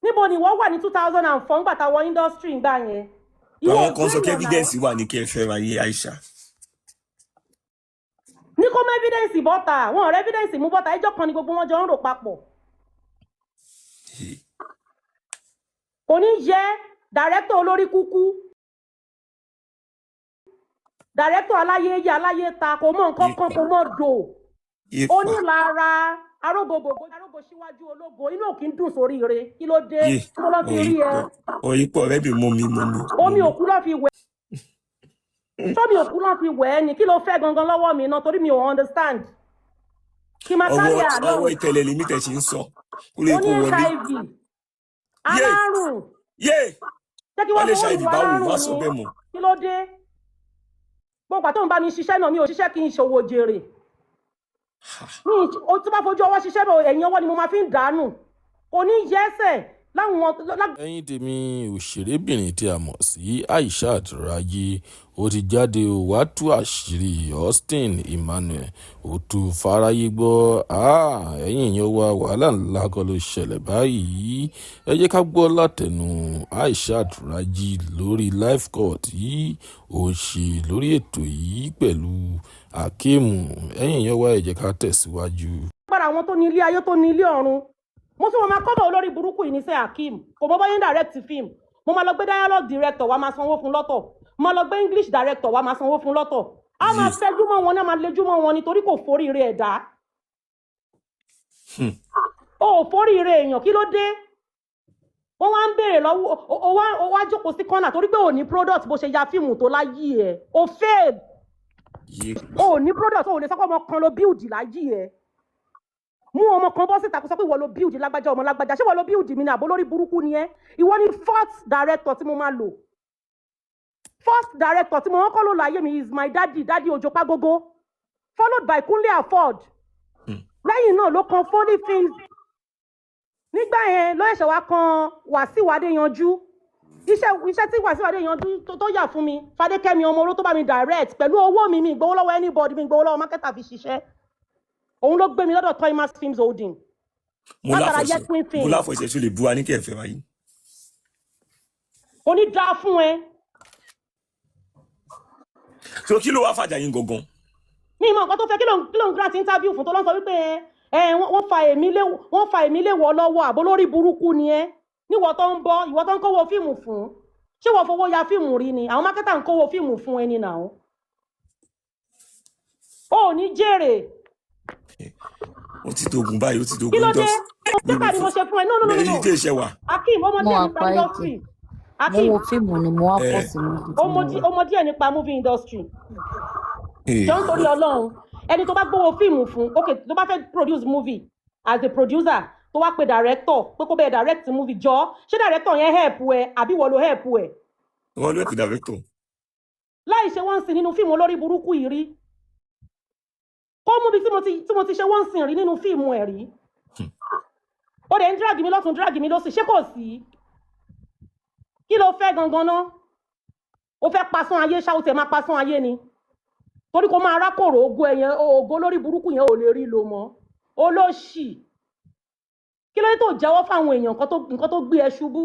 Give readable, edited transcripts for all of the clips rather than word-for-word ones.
Níbo ni wọ́n wà ní 2004 ńgbà táwọn industry ń gbà yẹn? Ìwọ Àwọn ò kan sọ pé gbéyàn náà. evidence wà ní kí ẹ fẹ́ ra yé Aisha. Ní kó mú evidence bọ́ta. Wọn ò rẹ́ evidence mú bọ́ta. Ẹjọ́ kan ni gbogbo wọn jọ ń rò papọ̀. Kò ní yẹ director olórí kúkú, director aláyé yé aláyé ta, kò mọ nǹkan kan, kò mọ dò. Ipa. Onílara, arógbogbò, arógo síwájú ológo, inú ò kí ń dùn sórí ire. Kí ló dé? Kí ló fi rí ẹ? Oyin pọ̀ ọ̀rẹ́ mi, mú mi, mú mi. Omi òkú ló fi wẹ̀, sómi òkú ló fi wẹ̀ ẹ́ ni. Kí ló fẹ́ gangan lọ́wọ́ mi náà? Torí mi ò understand kí máa kárí Ọwọ́ àlọ́. Ọwọ́ ìtẹ̀lẹ̀ lèmi tẹ̀ ṣe ń sọ kó lè Ó kó ní wọlé. HIV alárùn. Yé. Ṣé kí wọ́n wọ́n lè fowó ṣàìdì ìwà báwo alárùn má sọ ni? bẹ́ẹ̀ mọ́. Kí ló dé? Gbogbo àtọ́ ń bá mi ṣiṣẹ́ náà, mi ò ṣiṣẹ́ kí n ṣòwò jèrè mi. O tí bá fojú ọwọ́ ṣiṣẹ́ bọ̀, ẹ̀yìn ọwọ́ ni mo máa fi ń dànù. Kò ní yẹsẹ̀ láwọn Ẹ̀yin tèmi, òṣèrébìnrin tí a mọ̀ sí Aishat Raji, ó ti jáde ó wàá tú àṣírí Austin Emmanuel, ó tú fáráyé gbọ́. Ẹ̀yin èèyàn wa, wàhálà ńlá kan ló ṣẹlẹ̀ báyìí. Ẹ jẹ́ ká gbọ́ látẹnu Aishat Raji lórí live call tí ó ń ṣe lórí ètò yìí pẹ̀lú Akeem. Ẹ̀yin èèyàn wa, ẹ jẹ́ ká tẹ̀síwájú. Agbára àwọn tó ní ilé ayé, tó ní ilé ọ̀run, mo tún wọn máa kọ́bọ̀. Olórí burúkú yìí ní sẹ́ Akeem kò mọ bóyá ń direct film. Mo máa lọ gbé dialogue director wa, máa sanwó fún lọ́tọ̀. Mo máa lọ gbé English director wa, máa sanwó fún lọ́tọ̀. A máa fẹjú mọ́ wọn ní, a máa lejú mọ́ wọn nítorí kò foríire ẹ̀dá. O ò foríire èèyàn. Kí ló dé? Wọ́n wá ń béèrè lọ́wọ́ o, wá jókòó sí kọ́nà torí pé ò ní product. Bó ṣe ya fíìmù tó láyé ẹ̀, o fail. O ò ní product. O ò lè sọ pé ọmọ kan ló build láyé ẹ̀. Mú ọmọ kan bọ́ síta kó sọ pé ìwọ ló build lágbájá, ọmọ lágbájá. Ṣé ìwọ ló build mi ní àbó? Lórí burúkú ni ẹ́. Ìwọ ni fourth director tí mo máa lò. First director tí mo kọ́kọ́ lò láyé mi is my daddy, Daddy Ojo Pagogo, followed by Kunle Afod. Lẹ́yìn náà ló kan Foley Films. Nígbà yẹn ló ṣẹ̀ṣẹ̀ wá kan Wàsíù Adéyanjú. Iṣẹ́ tí Wàsíù Adéyanjú tó yà fún mi, Fadékẹ́mi ọmọ oró tó bá mi direct pẹ̀lú owó mi, mi gbowó lọ́wọ́ anybody, mi gbowó lọ́wọ́ marketer fi ṣiṣẹ́. Òun ló gbé mi lọ́dọ̀ Toymas Films Holding Mo látara láfọ̀ṣẹ Yetwin mo Films. láfọ̀ṣẹ ṣó lè bú wa ní kẹfẹ́ wáyé. Kò ní dáa fún ẹ. So kí ló wá fàjà yín gangan? Ní ìmọ̀ nǹkan tó fẹ́. Kí ló ń grant interview fún tó ló ń sọ wípé ẹ ẹ wọ́n fa èmi lé wọ lọ́wọ́? Àbó lórí burúkú ni ẹ. Níwọ̀ tó ń bọ́, ìwọ tó ń kówó fíìmù fún, ṣé wọ́n fowó ya fíìmù rí ni? Àwọn marketer ń kówó fíìmù fún ẹni náà. Ó ò ní jèrè. Ó ti dogun báyìí, ó ti Kí dogun. ló dé? Just Pépà ni mo ṣe fún ẹ. No, no, no, no, no. Ilé iṣẹ́ wa. Akeem, ọmọ Mo díẹ̀ wà nípa pa industry. ètò mo Akeem, wo fíìmù ni mo wá pọ̀ ẹ sí níbi tí ọmọ mo wà. Ọmọ díẹ̀ nípa movie industry. Jọ ń torí Ọlọ́run, ẹni tó bá gbówó fíìmù fún, ok, tó bá fẹ́ produce movie as a producer, tó wá pe director pé kó bẹ́ẹ̀ direct movie, jọ, ṣé director yẹn help ẹ àbí wọ́n ló help ẹ? Wọ́n ló ẹ̀kú director. Láì ṣe wọ́n ń sin nínú fíìmù olórí burúkú yìí rí, kó mú bí tí mo ti ṣe wọ́n ń sin rí nínú fíìmù ẹ̀ rí. Ó dẹ̀ ń drag mi lọ́tún, drag mi lọ́sì. Ṣé kò sí? Kí ló fẹ́ gangan ná? Ó fẹ́ pasán ayé ṣá? Ó tẹ̀ máa pasán ayé ni, torí kó máa rákòrò ògo ẹ̀yẹn, ògo lórí burúkú yẹn ò lè rí lò mọ́. Olóṣì, kí ló dé tó jẹ́wọ́ fáwọn èèyàn nǹkan tó gbé ẹ ṣubú?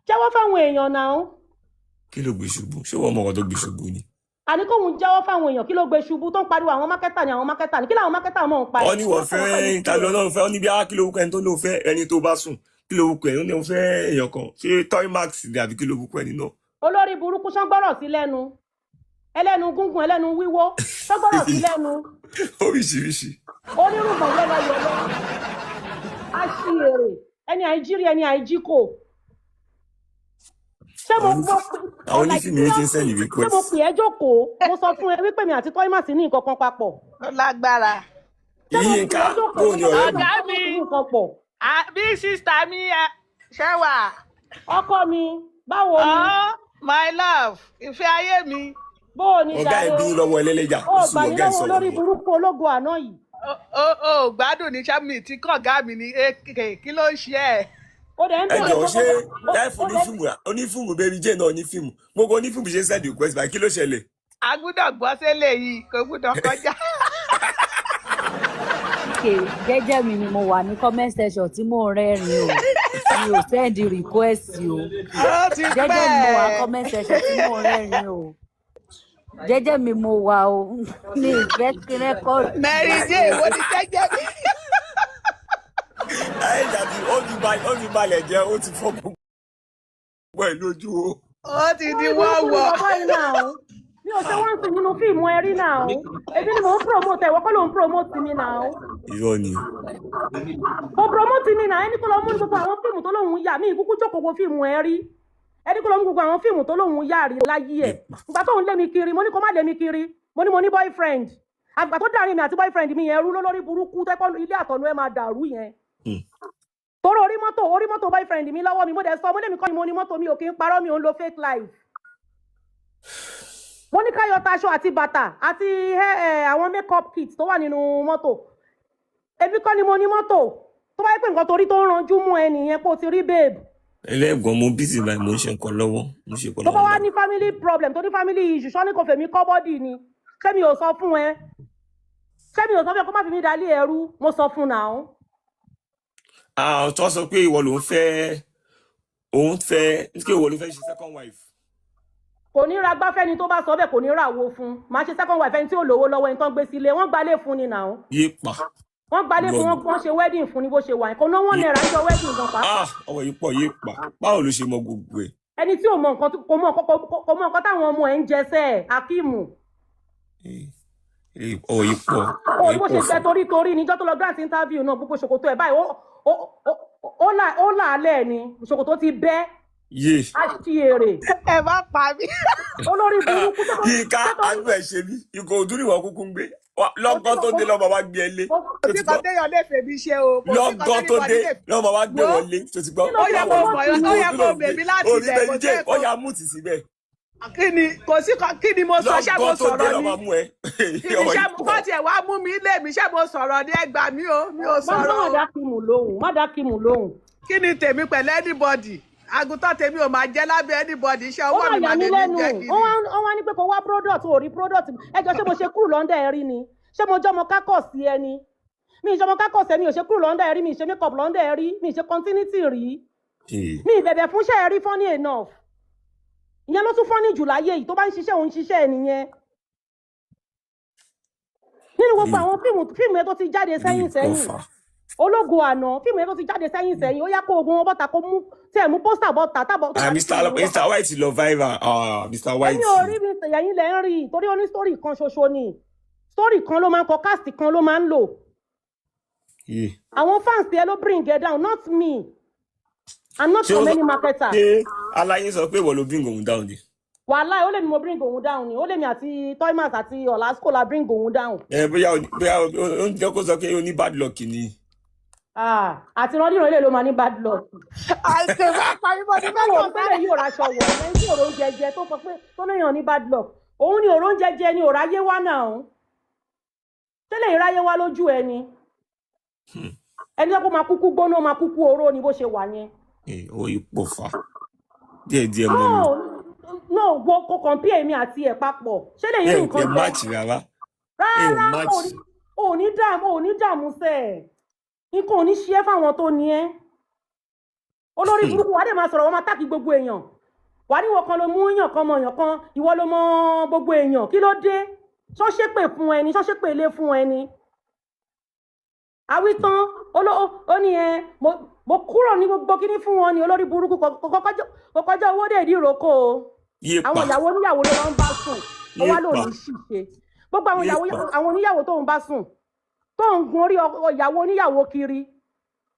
Jẹ́wọ́ fáwọn èèyàn náà. Kí ló gbé ṣubú? Ṣé wọ́n mọ ọkọ tó gbé ṣubú ni? Àní kóun jẹ́wọ́ fáwọn èèyàn kí ló gbé ṣubú, tó ń pariwo àwọn marketer ni, àwọn marketer ni. Kí làwọn marketer mọ̀ ń pa ẹ̀? Wọ́n ní wọ́n fẹ́ ta ló náà fẹ́? Wọ́n ní bí á, kí ló wúkọ ẹni tó ló fẹ́, ẹni tó bá sùn? Kí ló wúkọ ẹ̀? Ó ní wọ́n fẹ́ èèyàn kan, ṣé Toymax ni àbí kí ló wúkọ ẹni náà? Olórí burúkú, ṣán gbọ́rọ̀ sí lẹ́nu? Ẹlẹ́nu gúngún, ẹlẹ́nu wíwó, ṣán gbọ́rọ̀ sí lẹ́nu? Oríṣiríṣi. Onírùngbọ̀n yẹ́lọyẹ̀lọ, aṣièrè, ẹni àìjírí, ẹni àìjíkò. Ṣé mo mo Àwọn onífíìmù yìí ti ń send Ṣé mo request. pè ẹ́ jókòó, mo sọ fún ẹ wípé mi àti Toymax ní nǹkan kan papọ̀? Ó lágbára. Ṣé mo pè Yínká, ẹ́ jókòó, bóò ni mo sọ ọ̀rẹ́ fún mi? ẹ Ọ̀gá pé mi. ní nǹkan pọ̀? Bí sister mi ẹ, ṣé wà? Ọkọ mi, báwo ni? Oh, my love, ìfẹ́ ayé mi. Bóò ni? Ọ̀gá ẹ̀ Jàre. bínú lọ́wọ́ ẹlẹ́lẹ́yà. Ó Ó sùn gbà mí ọ̀gá ẹ̀ lọ́wọ́ sọ̀rọ̀ olórí lọ́wọ́. burúkú ológo àná yìí. Ó gbádùn ní sẹ́mi tí kọ̀ọ̀gá mi ní ak, kí ló ń ṣe ẹ́? Ó dẹ̀ ń Ẹ bèrè jọ̀ọ́, pé ṣé ó láìfù ó dẹ̀ onífíìmù, onífíìmù Baby J náà, onífíìmù, gbogbo onífíìmù ṣe ń send request báyìí, kí ló ṣẹlẹ̀? A gbúdọ̀ gbọ́ sílẹ̀ yìí, kò gbúdọ̀ kọjá. Okay, jẹ́jẹ́ mi ni mo wà ní comment section tí mò ń rẹ́rìn-ín o. Mi ò send request o. Ó ti Jẹ́jẹ́ mi mo wà pẹ́. Comment section tí mo rẹ́rìn o. Jẹ́jẹ́ mi mo wà o. Mi ì fẹ́ kí record. Mary J, wo ni jẹ́jẹ́ mi? Aishat ó ti balẹ̀ jẹ́, ó ti fọ́ gbogbo ẹ̀ lójú o. Ó ti di Olórí burúkú ni wọ́wọ́. bàbá yìí náà. Mi ò ṣe wọ́n sì nínú fíìmù ẹ rí náà. Èmi ni mò ń promote ẹ̀, wọ́n kọ́ ló ń promote mi náà. Irọ́ ni. Kò promote mi náà. Ẹni kó lọ mú ní gbogbo àwọn fíìmù tó lóun yà mí ìkúkú jókòó wo fíìmù ẹ rí. Ẹni kó lọ mú gbogbo àwọn fíìmù tó lóun yà rí láyé ẹ̀. Ìgbà tóun lé mi kiri, mo ní kó má lé mi kiri. Mo ní mo ní boyfriend. Àgbà tó dàrin mi àti boyfriend mi yẹn rú lólórí burúkú tẹ́kọ̀ ilé àtọ̀nù ẹ̀ máa dàrú yẹn. Torí orí mọ́tò boyfriend mi lọ́wọ́ mi, mo dẹ̀ sọ, mo lèmi kọ́ ni mo ní mọ́tò. Mi ò kí ń parọ́, mi ò ń lo fake life. Mo ní ká yọ taṣọ àti bàtà àti àwọn makeup kit tó wà nínú mọ́tò. Èmi kọ́ ni mo ní mọ́tò. Tó bá yẹ pé nǹkan torí tó ń ranjú mú ẹ nìyẹn pé o ti rí babe. Ẹlẹ́gbọ̀n, mo busy báyìí, mo ń ṣe nǹkan lọ́wọ́, mo ń ṣe nǹkan Tó bá lọ́wọ́ wá báyìí. ní family problem, tó ní family issue, ṣọ́ ní kò fèmí kọ́ body ni? Ṣé mi ò sọ fún ẹ? Ṣé mi ò sọ fún ẹ kó má fi mí dalé ẹrú? Mo sọ fún náà. Ah, tó sọ pé ìwọ ló ń fẹ́, òun fẹ́ kí ìwọ ló fẹ́ ṣe second wife. Kò ní ra gbáfẹ́ni tó bá sọ bẹ́ẹ̀, kò ní ra wo fún. Máa ṣe second wife ẹni tí ò lówó lọ́wọ́, ẹni tó ń gbé sílé, wọ́n gbalé fún ni náà. Yé pa. Wọ́n gbalé fún wọn, wọ́n ṣe wedding fún ni. Bó ṣe wà kò ná 1 naira ń jọ wedding gan pàápàá. Ah, ọmọ yìí pọ̀, yé pa. Báwo ló ṣe mọ gbogbo ẹ̀? Ẹni tí ò mọ nǹkan kò mọ nǹkan táwọn ọmọ ẹ̀ ń jẹ sẹ́ẹ̀, Akíìmù. Eh, ọmọ yìí pọ̀. Ó Ọmọ ní yìí bó pọ̀ ṣe gbẹ fún. torí torí níjọ́ tó lọ grant interview náà, gbogbo ṣòkòtò ẹ̀ báyìí ó là á lẹ̀ ni ṣòkòtò ti bẹ́. Yé. Á ṣí èrè. Ẹ má pa mí. Olórí burúkú tó Yínká, àánú ẹ̀ ṣe mí. Ikọ̀ òdúró ìwọ kúkú ń gbé. Lọ́gán tó dé lọ́mọ wá gbé ẹ lé. Kò Tó Kò ti sí gbọ́. kan téèyàn lè fèmí ṣe o. Kò sí kan Lọ́gán tó tẹ́nibọ̀dì dé lè lọ́mọ wá gbé Wo. wọlé. Tó ti gbọ́. Kí ló Ó yẹ kó mọ̀, ó yẹ kó bèmí láti Orí ilẹ̀, kò bẹ́ẹ̀ sí jẹ́ ẹ̀kọ́. ó yà mú tì síbẹ̀. Kí ni kò sí kan, kí ni mo sọ? Ṣé mo Lọ́gán tó dé sọ̀rọ̀ lọ́mọ ni? mú ẹ. Kí ni Ọmọ ṣé yìí mo pọ̀. kọ́ tiẹ̀ wá mú mi lé mi? Ṣé mo sọ̀rọ̀ ni? Ẹ gbà mí o, mi ò Má sọ̀rọ̀ má o. dá Kíìmù lóhùn, má dá Kíìmù lóhùn. Kí ni tèmi pẹ̀lú anybody? Àgùntàn tèmi ò máa jẹ́ lábẹ́ anybody. Iṣẹ́ Ó ọwọ́ mà mi yà máa mí lè mi lẹ́nu. jẹ́ kiri. Ó wá ní pé kó wá product, ò rí product. Ẹ jọ, ṣé mo ṣe kúrò lọ́ndà ẹ rí ni? Ṣé mo jọmọ kákọ̀ sí ẹ ni? Mi ì jọmọ kákọ̀ sí ẹ. Mi ò ṣe kúrò lọ́ndà ẹ rí, mi ì ṣe make up lọ́ndà ẹ rí, mi ì ṣe continuity rí. Eh, Mi ì bẹ̀bẹ̀ fúnṣẹ́ ẹ rí. Funny enough, ìyẹn ló tún funny jù láyé yìí. Tó bá ń ṣiṣẹ́, òun ṣiṣẹ́ ẹ nìyẹn. Nínú gbogbo àwọn fíìmù yẹn tó ti jáde sẹ́yìn sẹ́yìn, Ọfà. Ológo àná, fíìmù yẹn tó ti jáde sẹ́yìn sẹ́yìn, ó yá, kó ogun wọn bọ́ta, kó mú tí ẹ̀ mú poster bọ́ta tábọ̀ tó Ah, bá ti Mr. fíìmù wọn. Mr. White lọ viral. Ah, Mr. White. Èmi ò rí mi, ẹ̀yìn lẹ̀ ń rí i torí ó ní story kan ṣoṣo ni. Story kan ló máa ń kọ, cast kan ló máa ń lò. Yeah. Àwọn fans ẹ ló bring it down, not me. I'm not Ṣé ó from any marketer. Ṣé Aláyé sọ pé ìwọ ló bring òun down ni? Wàhálà, ó lè mi mo bring òun down ni. Ó lè mi àti Toymas àti Olasco la bring òun down. Ẹ bóyá ó ń jẹ́ kó sọ pé ó ní bad luck ni. Ah, àti randíran ilé ló máa ní bad luck. Àìsè má pa mí, mo ti fẹ́ Báwo sọ pé lè yóò raṣọ wọ̀ ẹni tí òrò ń jẹjẹ tó sọ pé tó léèyàn ní bad luck? Òun ni òrò ń jẹjẹ ni òráyé wá náà. Tẹ́lẹ̀ ìráyé wá lójú ẹni, ẹni tó kó máa kúkú gbóná, máa kúkú oró ni bó ṣe wà yẹn. Eh, owó yìí pọ̀ fa. Díẹ̀ díẹ̀ mọ́ mi. No, no, wo kò compare èmi àti ẹ̀ papọ̀. Ṣé lè Ẹ rí ò nǹkan tẹ jẹ match rárá. Ẹ ò rárá. match. Ò ní dààmú sẹ́ ẹ̀, nǹkan ò ní ṣe é fáwọn tó ní ẹ́. Olórí burúkú, wàá dẹ̀ máa sọ̀rọ̀, wọ́n máa tákì gbogbo èèyàn. Wàá ní ìwọ kan ló mú èèyàn kan mọ èèyàn kan, ìwọ ló mọ gbogbo èèyàn. Kí ló dé? Ṣọ́ ṣépè fún ẹni? Ṣọ́ ṣépè lé fún ẹni? Àwítán ó ní ẹ mo kúrò ní gbogbo kíní fún wọn ní. Olórí burúkú, kò kọjá owó dé ìdí ìrókò o. Yé pa. Àwọn ìyàwó oníyàwó ló máa ń bá sùn, ó wá lòun Yépa. ní ṣìṣe gbogbo àwọn ìyàwó Yépa. àwọn oníyàwó tó ń bá sùn, tó ń gun orí ìyàwó oníyàwó kiri.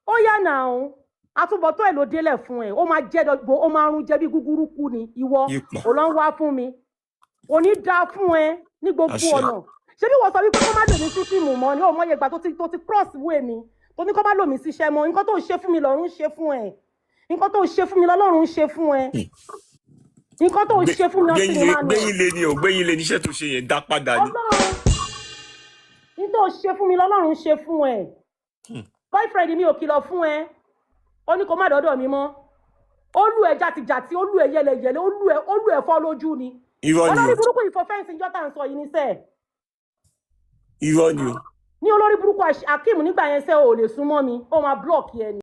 Ó yà náà, àtúbọ̀tán ẹ̀ ló délẹ̀ fún ẹ. Ó máa jẹ́ dọ́gbò, ó máa rún jẹ́ bí gúgúrú kú ni ìwọ. Yépa. Ò lọ ń wá fún mi, kò ní dáa fún ẹ ní gbogbo Àṣẹ. ọ̀nà. Ṣé bí wọ́n sọ wípé kó má lò mí sí fíìmù mọ́ ni? Ó mọye ìgbà tó ti cross way mi, tó ní kó má lò mí síṣẹ́ mọ́. Nǹkan tó ń ṣe fún mi lọ́run ń ṣe fún ẹ. Nǹkan tó ń ṣe fún mi lọ́lọ́run ń ṣe fún ẹ. Nǹkan tó ń ṣe fún mi ọtí Gbẹ̀yìn ni lé máa nù. Gbẹ̀yìn lé ni o, gbẹ̀yìn lé níṣẹ́ tó ṣe yẹn, dá padà ni. Ọlọ́run ní tó ṣe fún mi lọ́lọ́run ṣe fún ẹ. Boyfriend mi ò kìlọ̀ fún ẹ, ó ní kó má dọ́dọ̀ mi mọ́. Ó lù ẹ jàtìjàtì, ó lù ẹ yẹlẹyẹlẹ, ó lù ẹ fọ́ lójú ni. Irọ́ ni Olórí o. burúkú, ìfọ fence ìjọ tá à ń sọ yìí ní sẹ́ẹ̀. Irọ́ ni o. Ní olórí burúkú Akeem nígbà yẹn sẹ́, ò lè súnmọ́ mi, ó máa block ẹ ni.